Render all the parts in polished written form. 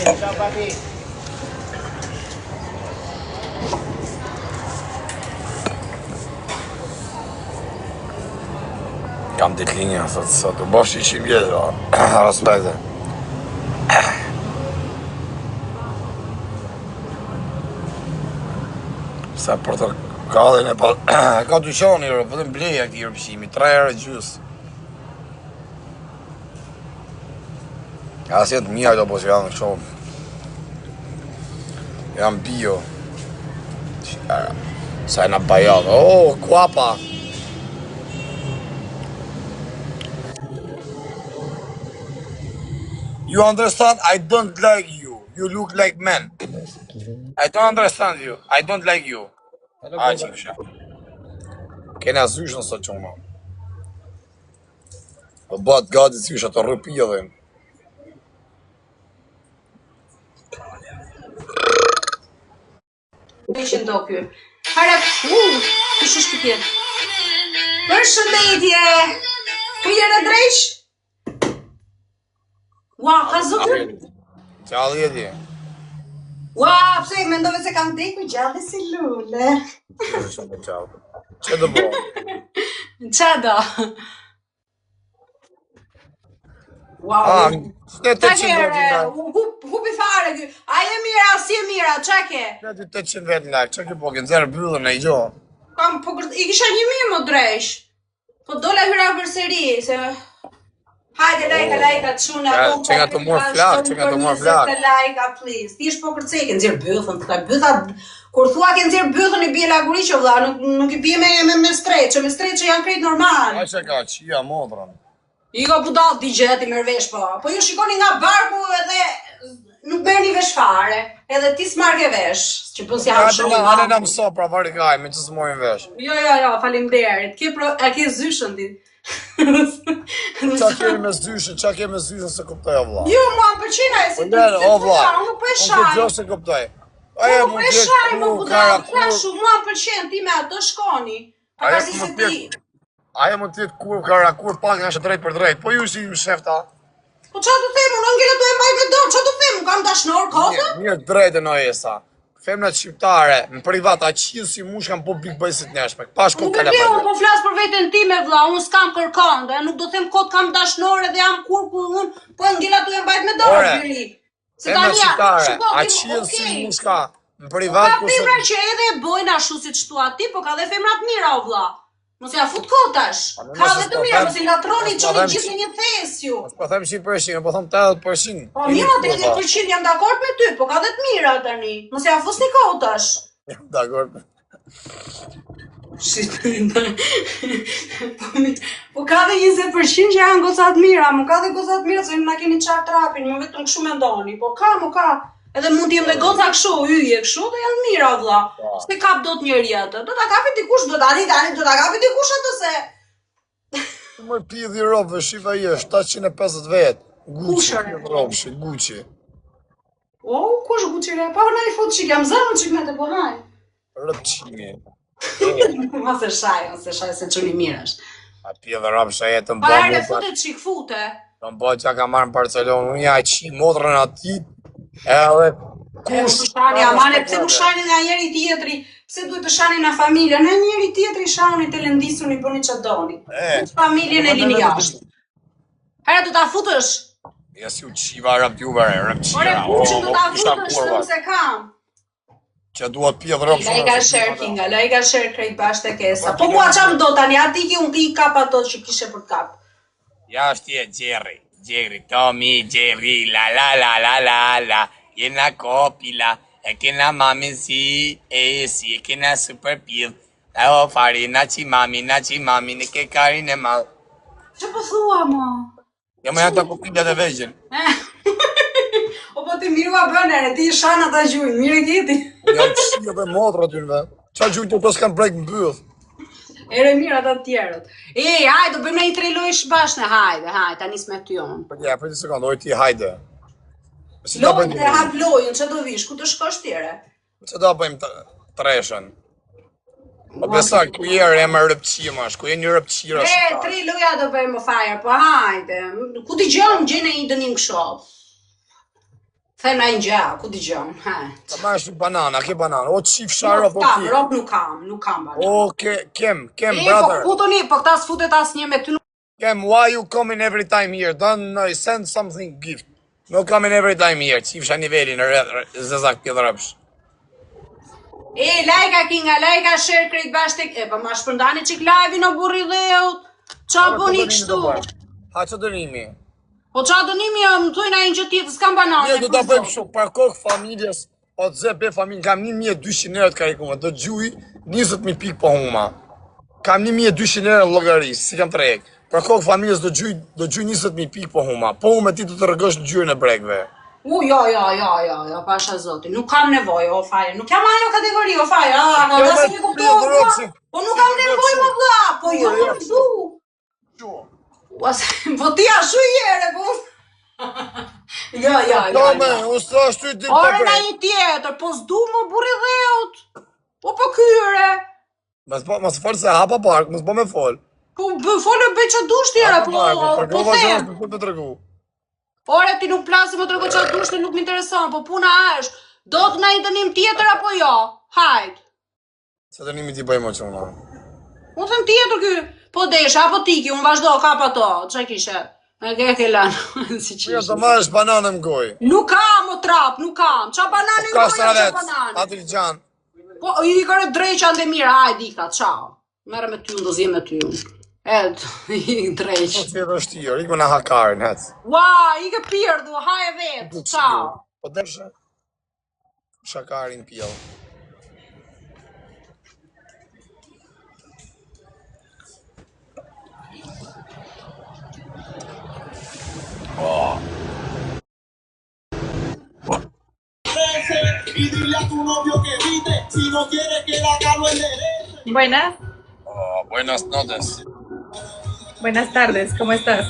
Ciao papi. Kam ditëlindjen sot sot, u bosh 100 vjeç, respekte. Sa portokallin e pa... Ka dyqani, vetëm bleja këtij rëpqimi, 3 euro gjys. As janë të mira këto, po që janë kështu. Janë bio. Sa e në bajat. Oh, guapa! You understand? I don't like you. You look like man. I don't understand you. I don't like you. A, që kësha. Kena zyshën sot që unë. Po bëhet gati zysha të rrëpidhin. Ishin do ky. Hara, u, kush është ky tjetër? Përshëndetje. Ku je në dreq? Ua, ka zotër? Gjallë je ti. Ua, pse mendove se kam vdekur gjallë si lule. Shumë gjallë. Çe do bo? Ça do? Ua, Ah, ne Ta 800 vetë kere, në. u hup, hupi fare ky. A je mira, si je mira, ça ke? Ne 800 vetë në. Çka ke po ke nxjerr byllën e gjë. Kam, po kër- i kisha një mirë më dreq. Po dola hyra përsëri, se Hajde lajka, lajka, çuna, Ja, unë që nga të morë flak, që nga të morë flak. Lajka, please. Ti po kërcej, ke nxjerr bythën, thua bytha kur thua ke nxjerr bythën i bie lakuriq o vlla, nuk nuk i bie me me me streçe, me streçe janë krejt normal. A çka ka qia motrën. I ka budall di gjë ti merr vesh po. Po ju shikoni nga barku edhe nuk merrni vesh fare. Edhe ti s'marrke vesh, që bën si Hajde hap shumë. na, hajde na mëso pra vari kaj, me që s'morim vesh. Jo, jo, jo, faleminderit. Ke pro, a ke zyshën ti? Qa kemi me zyshën, qa kemi me zyshën se kuptoj o vlla. Jo, mua më pëlqen ai si Po lere, o vlla. Unë nuk po e Unë shaj. këtë gjë se kuptoj. Unë Ajo nuk po mund e të jetë shaj, më kur, budall, kara kra kur, shumë, mua më pëlqen ti me atë shkoni. Ajo Pavarësisht se mund të ti jetë Ajo mund të jetë kur kara kur pak është drejt për drejt. Po ju si mshefta. Po çfarë të them, unë ngela tu e mbaj me dorë, çfarë të them, unë kam dashnor kotë? Mirë, mirë drejtën o Esa. Femrat shqiptare në privat aq qenë si mushka në publik bëjnë si të neshme. Pa shko Nuk e di, unë po flas për veten time vlla, unë s'kam kërkon, dhe nuk do them kot kam dashnor edhe jam kur ku unë, po e ngela tu e mbajt me dorë Ore, biri. Se Femrat tani, shqiptare, shiko, a ti- qenë si okej. mushka në Po privat ka kurse femra që edhe e bojnë ashtu siç thua ti, po ka dhe femra të mira o vlla. Mos ja fut kotash. Po, Ka mos dhe të po mira, them- mos i ngatroni, mos po çoni them gjithë në një thes ju. Mos po them 100%, po them 80%. Po mirë, 80% jam dakord me ty, po ka dhe të mira tani. Mos ja fusni kotash. Jam dakord. Si po, mi- po ka dhe 20% që janë goca të mira, më ka dhe goca të mira se na keni çarë trapin, më vetëm kështu mendoni. Po ka, më ka. Edhe mund të jem dhe goca kështu, yje kështu dhe janë të mira o vlla. Po. Se kap dot njeri atë. Do ta kapi dikush, do tani tani do ta kapi dikush atë se Më pidhi robë, shifa i është 750 vet. Gucci, Kush ore? robshi, Gucci. O, kush Gucci re? Pa na i fut çik, jam zënë çik me të po haj. Rëpqimi. Mos e shaj, mos e shaj se çuni mirë është. A pidhi robshi e të Pa mbë ere fute çik fute. Të mbë që ka marrë në Barcelonë, unë ja qi motrën atij, edhe Kush kush... shani amane, pse nuk shani nga njëri tjetri? Pse duhet të shani nga familja? Nga njëri tjetri shani të lëndisuni, bëni ç'a doni. E, Fut familjen e lini jashtë. Hera do ta futësh. Ja si u qiva rëp t'juve, rëp qira. Ore Gucci do ta o, kisha futësh, kurva. se se kam. Që dua të pidh rëp Like a share Kinga, like a share krejt bashkë tek Esa. Po mua ç'a më do tani, aty ki unë ki kap ato që kishe për të kap. Ja është je Jerry, Jerry, Tommy, Jerry, la la la la la la, jena kopila, e kena mamin si, e si, e kena super pidh, e o fari, na qi mami, na qi mami, në ke karin e madh. Ç'po thua mo? Jo më janë të kopilat e vegjël. O po ti mirë ua bën ere, ti i shan ata gjujnë, mirë e ke ti. Janë qia dhe motra aty në Qa gjujnë të të s'kan brek në byth. Ere mirë ata të tjerët. E, hajde, do bëjmë ne një tre lojë bashkë, ne, hajde, hajde, ta nis me ty unë. Po ja, për një sekundë, oj ti hajde. Si ta Lojën bëjmë? e hap lojën, ç'a do vish, ku të shkosh tjere? Ç'a do bëjmë të- treshën? Po besa, ku je re me rëpqimash, ku je një rëpqira E, shqiptar? tre loja do bëjmë më fire, po hajde. Ku ti gjen, gjene një dënim kështu. The na një gjë, ku dëgjon? Ha. Ta marrësh një banana, ke banana. O qifsha Nuk rob, o kam, ti. rob nuk kam, nuk kam banana. O ke, kem, kem E, po brother. futuni, po këta s'futet asnjë me ty nuk Kem, why you coming every time here? Don't know, send something gift. No coming every time here. Qifsha nivelin, re, zezak pjedhrëpsh. E, lajka kinga, lajka share krejt bashkë tek... E, po ma shpërndani çik live-in o burri dheut. Ça Po, bëni dënimi do kështu? bëjmë? Ha që dënimi? Po ça dënimi, më thujnë ai një gjë tjetër, s'kam banane. Mirë, do ta për bëjmë zot. kështu, për kokë familjes, o të ze be familjen, kam 1200 euro të karikuma, do gjuj 20000 pikë po huma. Kam 1200 euro në llogari, si kam treg. Për kokë familjes do gjuj do gjuj 20000 pikë po huma. Po hume ti do të rrëgosh ngjyrën e brekëve. U, jo, jo, jo, jo, jo, pasha zoti, nuk kam nevojë, o fare, nuk jam ajo kategori, o fare, a, ka Jo, dhe me se një kuptu, pjedh o vlla, rrokse, po nuk si kam po nevojë, kështu. më vlla, po jo, Jo, nuk du. Kështu. Ua, se- Po ti ashtu jere, po. Jo, jo, jo, Jo, me, jo. unë s'thash ty dil pa Ore na brek. një tjetër, po s'du më burri dheut. Po po kyre. Mos po, mos fol se hapa park, mos po me fol. Po bë folë bëj ç'a dush tjera, Hapa po park, po tregova gjëra them. s'po të tregu. Ore ti nuk plasi më trego ç'a dush, nuk më intereson, po puna është, do të na një dënim tjetër apo jo? Hajt. Se dënimi ti bëj më çuna. Unë them tjetër ky. Po desha apo tiki, unë vazhdo kap ato. Ç'a kishe? Me ke ke lan, si Mirë, qesh. do marrësh banane në gojë. Nuk kam o trap, nuk kam. Qa Po banane ka në gojë, qa stravet, banane? Adil Gjan. Po i kërë dreqa ndë mirë, hajde ika, ciao. Merre me ty, unë do zjem me ty unë. E, i dreq. Po si e vështirë, iku na hakarin, hec. Ua, i ke pirdhu, haje vetë, ciao. Po deshe shakarin pjell. Y dile a tu novio que evite si no quiere que la lo enderece. Buenas, Oh, buenas noches. buenas tardes, ¿cómo estás?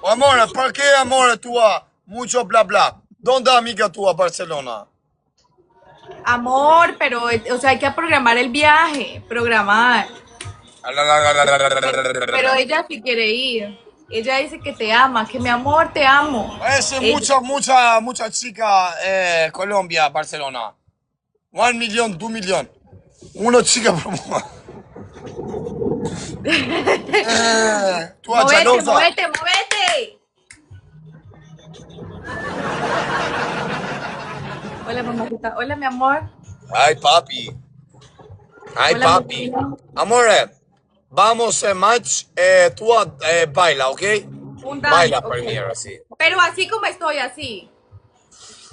O amore, perché amore tua? Mucho bla bla. Donde amiga tua Barcelona? Amor, pero, o sea, hay que programar el viaje, programar. Pero ella sí quiere ir. Ella dice que te ama, que mi amor, te amo. Ese Ella- mucha, mucha, mucha chica eh, Colombia, Barcelona. 1 million, 2 million. Uno chica por eh, tua Movete, gelosa. movete, movete. Hola, mamacita. Hola, mi amor. Ay, papi. Ay, Hola, papi. mi amor. Amore, vamos a match eh, tua eh, baila, ¿ok? Un dance, Baila ok. primero, sí. Pero así como estoy, así.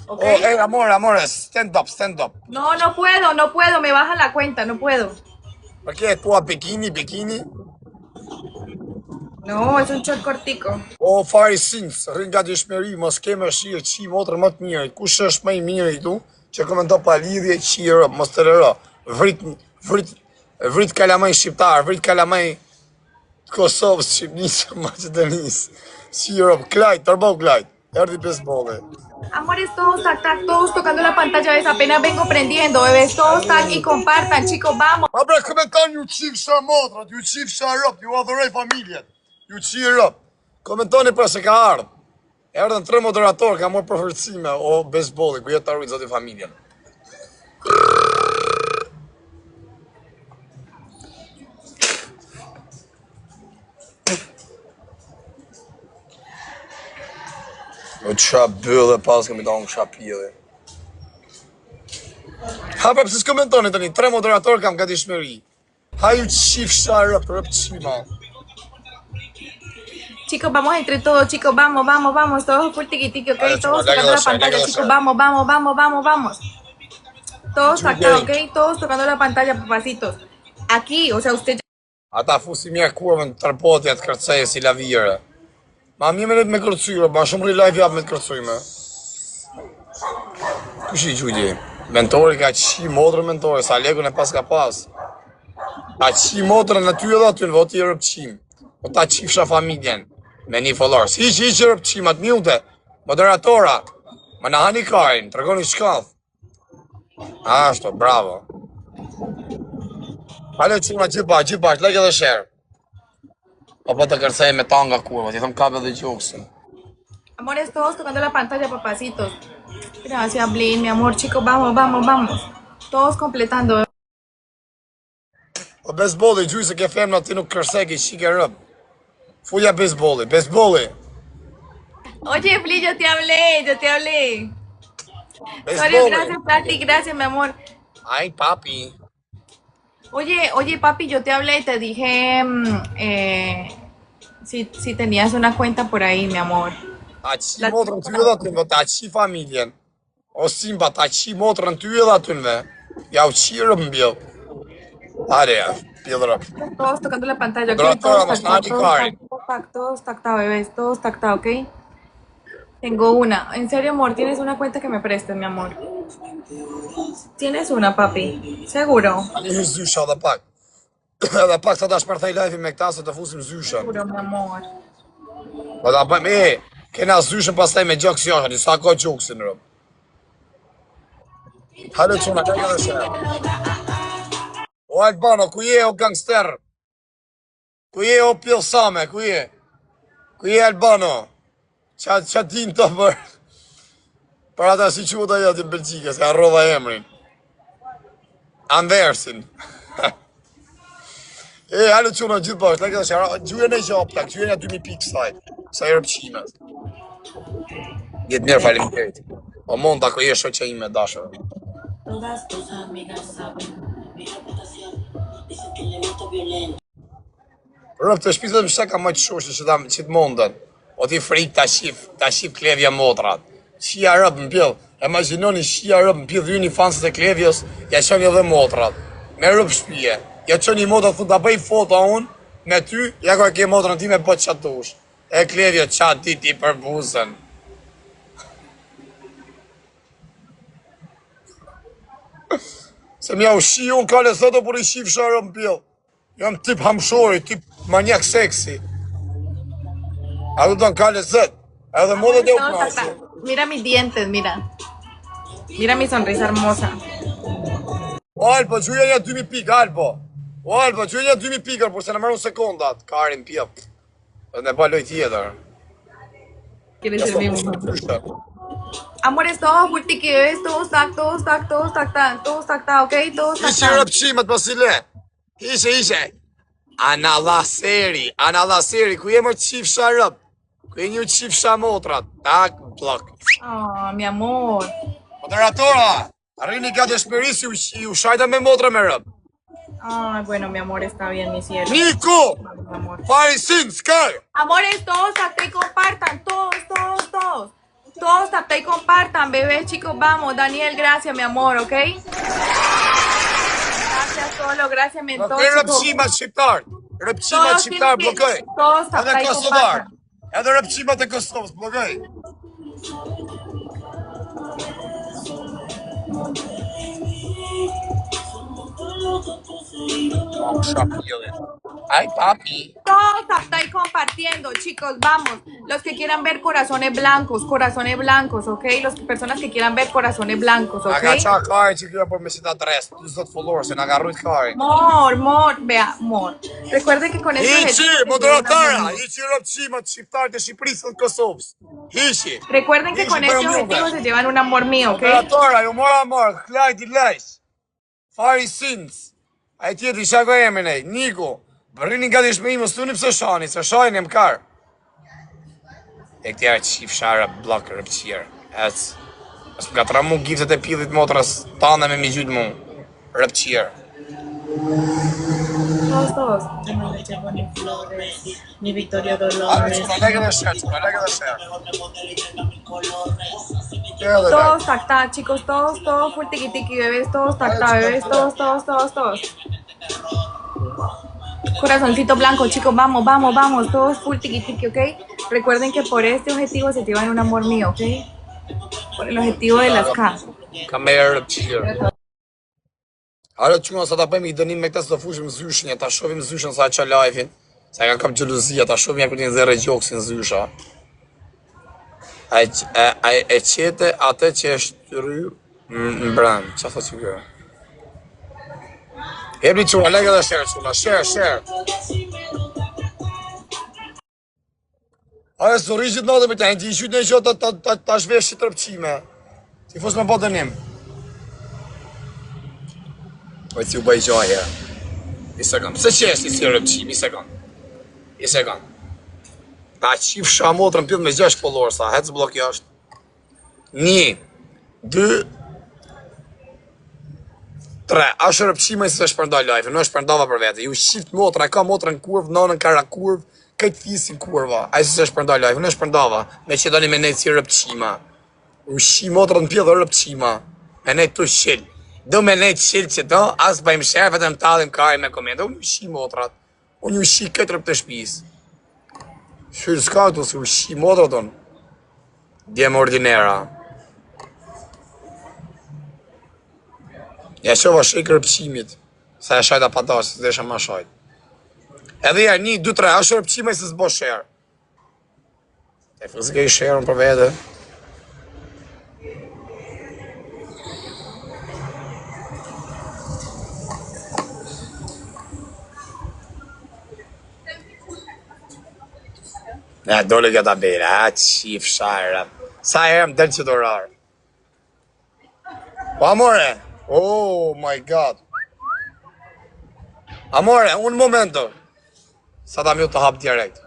¿Ok? Oh, hey, amore, amore, stand up, stand up. No, no puedo, no puedo, me baja la cuenta, no puedo. Perché tua bikini, bikini? No, es un short cortico. O fari sins, rrin gatishmëri, mos ke mëshirë, qi motrën më të mirë. Kush është më i miri këtu që komenton pa lidhje, qi rob, mos tolero. Vrit vrit vrit kalamaj shqiptar, vrit kalamaj të Kosovës, Shqipnisë, Maqedonisë. Qi rob, Klajt, tërbo Klajt. Erdhi bejsbolli. Amores, todos tac, tac, todos tocando la pantalla, ves, apenas vengo prendiendo, bebés, todos tac y compartan, chicos, vamos. Pa bre, komenton ju qifsha motrat, ju qifsha rob, ju adhuroj familjet. Ju qi rob. Komentoni pra se ka ardhë. Erdhën tre moderator, ka marrë përforcime o bejsbolli, ku jetë ta rujt zoti familjen. O qa byllë pas kemi donë kësha pjellë. Ha pra pse s'komentoni tani, tre moderator kam gatishmëri. Ha ju qifsha rëp, rëp qima. Chicos, vamos entre todos, chicos, vamos, vamos, vamos, todos full tiqui tiqui, ok, Dale, todos chuma, like tocando la and share, like pantalla, and chicos, share. vamos, vamos, vamos, vamos, vamos. Todos acá, Gjej. ok, todos tocando la pantalla, papacitos. Aquí, o sea, usted Ata fusi mirë kurvën të tërpotja të kërceje si lavire. Ma mirë me me kërcyre, ma shumë rri live jap me të kërcyme. Kush i gjujti? Mentori ka qi motrën mentori, sa lekun e pas ka pas. Ta qi motrën aty edhe aty në voti e rëp qim. Po ta qifsha familjen me një followers. Hiq hiq rëp qim atë mute. Moderatora, më na hani karin, tregoni çka. Ashtu, bravo. Hale çuna gjithë bashkë, gjithë bashkë, like edhe share. Po po të kërcej me tanga kurva, ti them kape dhe gjoksin. Amores, todos tocando la pantalla, papacitos. Gracias, Blin, mi amor, chicos, vamos, vamos, vamos. Todos completando. O bejsbolli, gjuj se ke femna ti nuk kërse ke qike rëb. Fulja bejsbolli, bejsbolli. Oye, Fli, yo te hablé, yo te hablé. Sorry, Bejsbolli. gracias, Pati, gracias, mi amor. Ai papi. Oye, oye, papi, yo te hablé y te dije mm, eh, si, si tenías una cuenta por ahí, mi amor. Ta qi La motrën ty edhe aty nve, ta qi familjen. O Simba, ta qi motrën ty edhe aty nve. Ja u qi rëb mbjell. Are, ja, pjell rëb. Todos tocando la pantalla, ok, Moderatora, todos mos na tacta, hapni todos karin. tac, todos tac, todos tacta, bebés, todos tacta, ok. Tengo una. En serio, amor, tienes una cuenta que me prestes, mi amor. Tienes una, papi. Seguro. Tani hy zysha edhe pak. Edhe pak sa ta shpërthej live me këta se të fusim zyshën. Seguro, mi amor. Po ta bëjmë, e, kena zyshën pastaj me gjoks jashtë, aty sa ka gjoksin rëb. Halo çuna, ka edhe share. O Albano, ku je o gangster? Ku je o pjellsame, ku je? Ku je Albano? Qa, qa din të për? Për ata si quhet ajo aty në Belgjikë, se harrova emrin. Andersin. E, halo çuna gjithë bashkë, like dhe share, gjuje në gjë plak, gjuje në 2000 pikë saj, sa i rëpqimet. Jetë mirë, faleminderit. O mund ta ku je shoqja ime e dashur. Todas tus amigas saben mi reputación. Dicen que le meto violento. Rëp të shtëpisë vetëm shaka më të shoshë që ta që të munden. O ti frikë ta shif, ta shif Klevja motrat. Shia rëp në pjell. Imagjinoni shia rëp në pjell hyni fansat e Klevjës, ja çoni edhe motrat. Me rëp shtëpie. Ja çoni motrat thonë ta bëj foto unë me ty, ja ku e ke motrën time bëj çfarë dush. E Klevjo ça di ti për buzën. Se m'ja u shi unë ka lezet o por i shifsha rëp në pjell. Jam tip hamshori, tip manjak seksi. A do të ka lezet. Edhe më dhe Amores, dhe u todos knaqë. tacta. Mira mis dientes, mira. Mira mi sonrisa hermosa. O Albo, gjuja një 2000 pikë, Albo. O Albo, gjuja një 2000 pikë, por se në mërën sekondat. Karin pjell. Dhe ne ba loj tjetër. ¿Quieres Ja ser sa mi po mujer? shpërthye. Amores, todos full tiki, bebés, todos tac, todos tac, todos tac, tac, todos tac, tac, ok, todos tac, Ishe tac. rëpqimet pas i le. Ishe, ishe. Analaseri, analaseri, ku je më qifsha rëp? Ku je një qifsha motrat? Tak, blok. Ah, mi amor. Moderatora, arrini gati shpëri si u, u shajta me motra me rëp. Ay, bueno, mi amor, está bien, mi cielo. Niko, Mi amor. Farisin, Sky. Amores, todos tapta y compartan, todos, todos, todos. Todos tapta y compartan, bebés, chicos, vamos. Daniel, gracias, mi amor, ¿ok? Gracias, solo, gracias, mentor, Blokoj chicos. rëpqimat shqiptar. Rëpqimat Todos shqiptar tienen que, blokoj. todos Edhe tapta y kosovar. compartan. Edhe rëpqimat e Kosovës blokoj. Ai papi. Todos tapta y compartiendo, chicos, vamos. Los que quieran ver corazones blancos, corazones blancos, ¿ok? Las personas que quieran ver corazones blancos, Na ka ¿ok? qa kari që kjo për me si ta tres, 40 followers, se na ka rrujt kari. Mor, mor, vea, mor. Recuerden que con este Hiqi, objetivo se llevan un amor moderatora, mío. hiqi rëpqimat shqiptar të Shqipërisë dhe të Kosovës. Hiqi. Recuerden que Hiqi con për este juve. objetivo se llevan un amor mío, ¿ok? Moderatora, ju mora mor, Klajti Lajs. Fari Sins. Ai tjetri çka ka emrin ai? Niko. Vërrini gati shpejt, mos thuni pse shani, se shajnë më kar. E këtjera qifshara blok rëpqirë. Ec. Mos më ka mu giftet e pillit motrës tane me mi gjyt mu. Rëpqirë. Todos, todos. Yo no le llevo ni flores, ni Victoria A, Dolores. çuna like dhe share, çuna like dhe share. Mejor me modelo y tenga mis colores. Así me Share dhe like. Todos tacta, chicos, todos, todos, full tiki tiki, bebés, todos tacta, bebés, todos, todos, todos, todos. Corazoncito blanco, chicos, vamos, vamos, vamos, todos full tiki tiki, ¿ok? Recuerden que por este objetivo se llevan un amor mío, ¿ok? Por el objetivo de las K. Ka me rëpqirë. Halo çuna sa ta bëjmë i dënim me këtë se do fushim zyshën, ja ta shohim zyshën sa e qa live-in. Sa e ka kap xhelozia, ta shohim ja ku ti nxjerrë gjoksin zysha. A e, e, a e qete atë që e shtry në brand. Qa thotë që kjo? Jepni çuna, like dhe share çuna, share, share. Ajo s'do rri gjithë natën me të, ti i qyt në gjë ta ta ta ta zhvesh si trëpçime. Ti fus me bo dënim. Oj si u bëj gjaj herë. Një sekond. Pse qesh ti si rëpqim, një sekond. Një sekond. Ta qifsha motrën pjellë me 6 followersa, hec blok jashtë. Një, dy, tre. A është rëpqim se shpërndaj live, nuk shpërndava për vete. Ju qift motra, ka motrën kurv, nanën kara kurv, këtë fisin kurva. Ai se shpërndaj live, nuk shpërndava. Me që doni me nejtë si rëpqima. U shi motrën pjellë rëpqima. Me nejtë të shil. Do me nejtë shil që do, as bëjmë share, vetëm tallim kari me komente. Unë u shi motrat. Unë u shi këtë rëp të shpis. Shyr s'ka këtu, se u shi motrat unë. Djem ordinera. Ja qova shik rëpqimit. Sa e shajta pa dashtë, se desha ma shajt. Edhe ja, një, dy, tre, është rëpqima se s'bo share. E fëzë ke i share për vete. Ne dole kjo tabela, a qif shajra. Sa herë më del që dorar. Po amore, oh my god. Amore, un momento. Sa ta mju të hap direkt.